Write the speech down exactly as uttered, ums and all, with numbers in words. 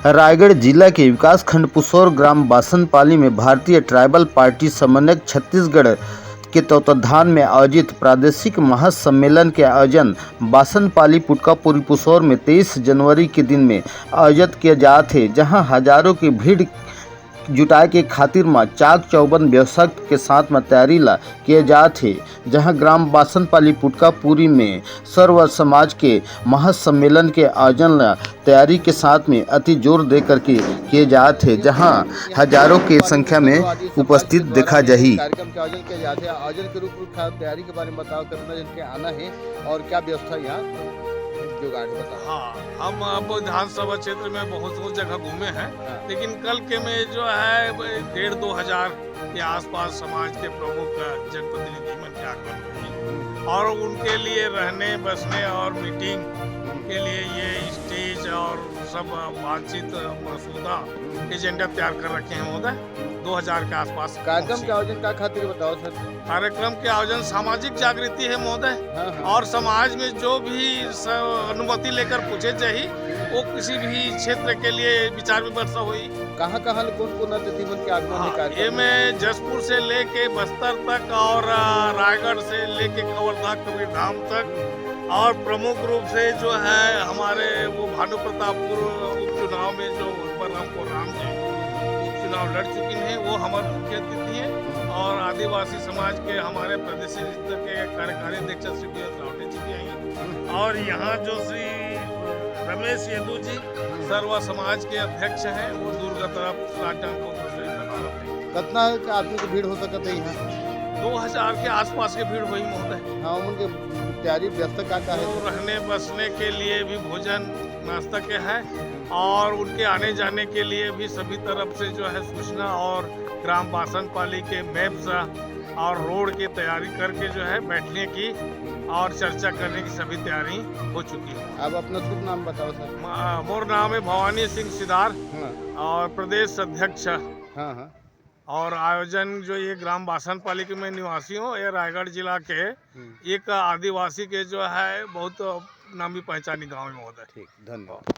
रायगढ़ जिला के विकासखंड पुसौर ग्राम बासनपाली में भारतीय ट्राइबल पार्टी समन्वयक छत्तीसगढ़ के तत्वाधान में आयोजित प्रादेशिक महासम्मेलन के आयोजन बासनपाली पुटकापुरी पुसौर में तेईस जनवरी के दिन में आयोजित किया जात हे, जहां हजारों की भीड़ जुटाए के खातिर म चाक चौबंद व्यवस्था के साथ म तैयारी ला किए जात हे, जहां ग्राम बासनपाली पुटकापुरी में सर्व समाज के महासम्मेलन के आयोजन ला तैयारी के साथ में अति जोर दे करके किए जात हे, जहां हजारों के संख्या में उपस्थित देखा जाही। कार्यक्रम के आयोजन किया जात हे, आयोजन के रूप रूप तैयारी के बारे में बताओ, कितना जन के आना है और क्या व्यवस्था यहाँ जुगाड़ है, बताओ। हाँ, हम अब विधानसभा क्षेत्र में बहुत, बहुत जगह घूमे हैं, हाँ। लेकिन कल के में जो है, डेढ़ दो हजार के आसपास समाज के प्रमुख जनप्रतिनिधि मन के आगमन होही और उनके लिए रहने, बसने और मीटिंग के लिए ये स्टेज और सब बातचीत मसौदा, एजेंडा तैयार कर रखे हैं महोदय। दो हजार के आसपास कार्यक्रम के आयोजन का खातिर बताओ सर? कार्यक्रम के आयोजन सामाजिक जागृति है महोदय, हाँ, हाँ। और समाज में जो भी स-, अनुमति लेकर पूछे जाही, वो किसी भी क्षेत्र के लिए विचार विमर्श होई। कहाँ, कहाँ ले कौन, कौन अतिथि मन के आगमन है हाँ, कार्यक्रम ये में? मैं जशपुर से लेके बस्तर तक और, आ, रायगढ़ से लेके कवर्धा कबीरधाम तक और प्रमुख रूप से जो है हमारे वो भानु प्रतापपुर उपचुनाव में जो बलरामपुर राम जी उपचुनाव लड़ चुकी हैं, वो हमारे मुख्य अतिथि हैं और आदिवासी समाज के हमारे प्रदेश के कार्यकारी अध्यक्ष श्री बी एस रावटे जी भी आएंगे और यहाँ जो श्री रमेश यदु जी सर्व समाज के अध्यक्ष हैं, वो दूर का तरफ राजनांदगांव से बता रहे हैं। कितना आदमी की भीड़ हो सकत है यहाँ? दो हजार के आसपास के भीड़ होही महोदय। हाँ, उनके तैयारी व्यवस्था का, का है? तो रहने बसने के लिए भी भोजन नाश्ता के है और उनके आने जाने के लिए भी सभी तरफ से जो है सूचना और ग्राम बासनपाली के मैप्स और रोड की तैयारी करके जो है बैठने की और चर्चा करने की सभी तैयारी हो चुकी है। आप अपना शुभ नाम बताओ सर। म-, मोर नाम है भवानी सिंह सिदार हाँ। और प्रदेश अध्यक्ष हाँ, हाँ। और आयोजन जो ये ग्राम बासनपाली के मैं निवासी हूँ, ये रायगढ़ जिला के हम्म। एक आदिवासी के जो है बहुत नामी पहचानी गांव में महोदय। ठीक, धन्यवाद।